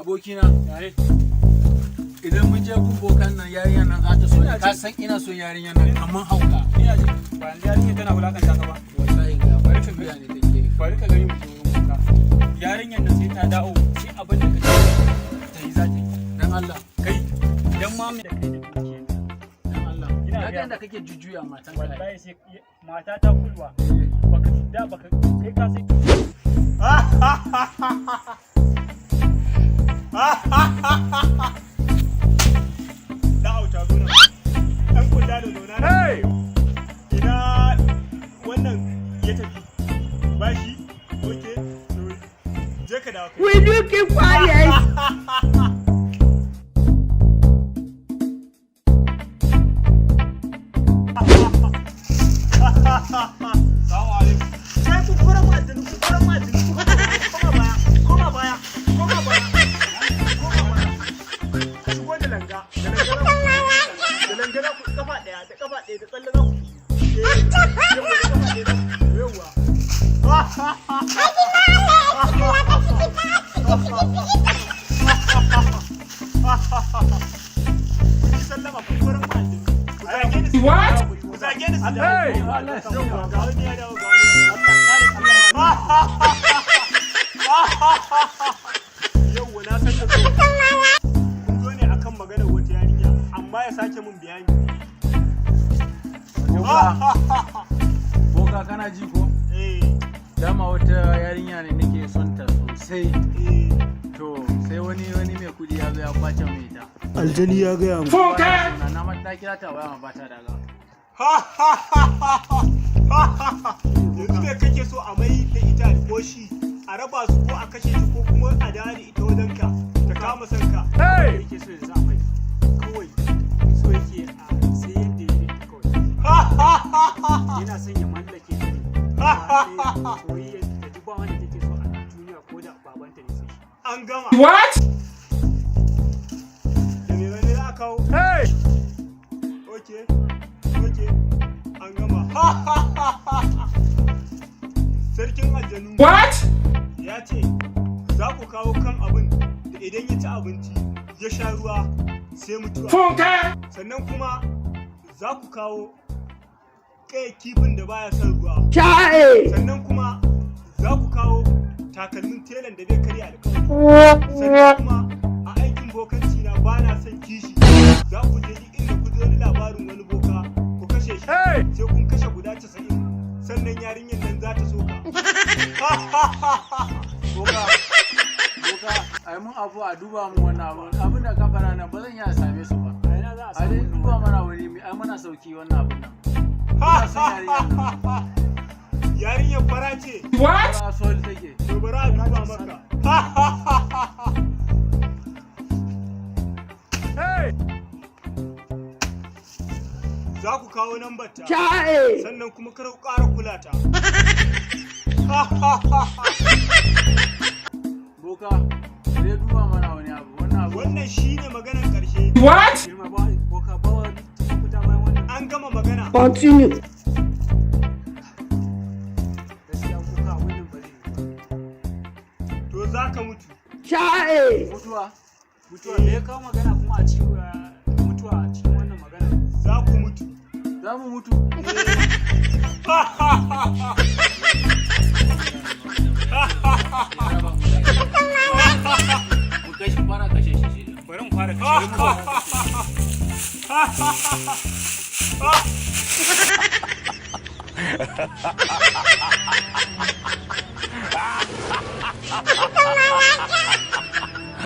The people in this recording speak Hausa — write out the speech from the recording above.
Abokina, Yare. idan mun je gun bokan nan, yarinyar nan za ta so ni. Ka san ina son yarinyar nan kamar hauka. Ina ji, ba yanzu yarinyar tana wulakanta ka ba? Wallahi ga Bari ka biya ne take. Bari ka gani, mu je wurin boka. Yarinyar nan sai ta dawo, sai abin da kace ta yi za ta yi. Dan Allah. Kai, idan ma mai da kai da dukiyar. Dan Allah. Ina Na ga gaya yadda kake jujjuya matan ka. Wallahi sai mata ta kulwa. Baka da baka kai ka sai. Da auta zo nan. Ɗan kula da zauna nan. Ina wannan ya tafi? Bashi? Okay. To, je ka dawo kai. Will you keep quiet? Salamu alaikum. Sai ku kora mu aljanu, ku kora mu aljanu, ku koma baya, koma baya, koma baya, koma baya. Ku shigo da langa, da langa za ku, da langa za ku kafa ɗaya, da kafa ɗaya, da tsalle za ku. Eh, yawwa, da kafa ɗaya za ku, yawwa. Ku yi sallama, ku kora mu aljanu. Ku zage ni su dawo, ku zage ni su dawo. Yawwa, ga wani ya dawo, ga wani ya dawo. Yauwa, na san da zuwa. Kun zo ne akan maganar wata yarinya, amma ya sake mun bayani. Boka, boka, kana ji ko? Eh. Dama wata yarinya ne nake son ta sosai. Eh. To, sai wani mai kudi ya zo ya kwace mai ita. Aljani ya gaya mu. Na na na kira ta waya ma ba ta daga. Yanzu me kake so a mai da ita ko shi? A raba su ko a kashe shi ko kuma a dawo da ita wajenka ta kama son ka? Yake so yanzu a mai. Kawai so yake a sai yadda ya yi kawai. Yana son ya mallake ta ne. Amma sai soyayya ta ji ba wanda take so a duniya ko da babanta ne sai shi. An gama. What? Da me gani za a kawo? Okay, an gama. Sarkin aljanu. What? Ya ce za ku kawo kan abin da idan ya ci abinci ya sha ruwa sai mutuwa. Sannan kuma za ku kawo kai kifin da baya son ruwa. Child. Sannan kuma za ku kawo takalmin telan da bai karya alkawari. Sannan kuma a aikin bokanci na ba na son kishi. Za ku je duk inda ku ji wani labarin wani boka, ku kashe shi, sai kun kashe guda 90, sannan yarinyar nan za ta soka. Boka, boka, ai mun abu a duba mu wannan abun. Abin da ka fara nan ba zan iya same su ba. A ina za a A dai samu? Duba mana wani ai mana sauki wannan abun nan. Ina son yarinyar nan. Yarinyar fara ce? What? Ba sol take. To, bari a duba maka. Za ku kawo nambar ta. Child. Sannan kuma kar ku ƙara kula ta. Boka, dai duba mana wani abu. Wannan abu. Wannan shine maganar ƙarshe. What? Girma ba boka ba wani mafita bayan wannan? An gama magana. Continue. Gaskiya boka, wannan ba zai yi ba. To, za ka mutu. Child. Mutuwa. Mutuwa? Me ya kawo magana kuma a cikin mutuwa a cikin wannan magana? Za ku mutu. Za mu mutu. Mu kashe, fara kashe shi. Bari mu fara kashe mu.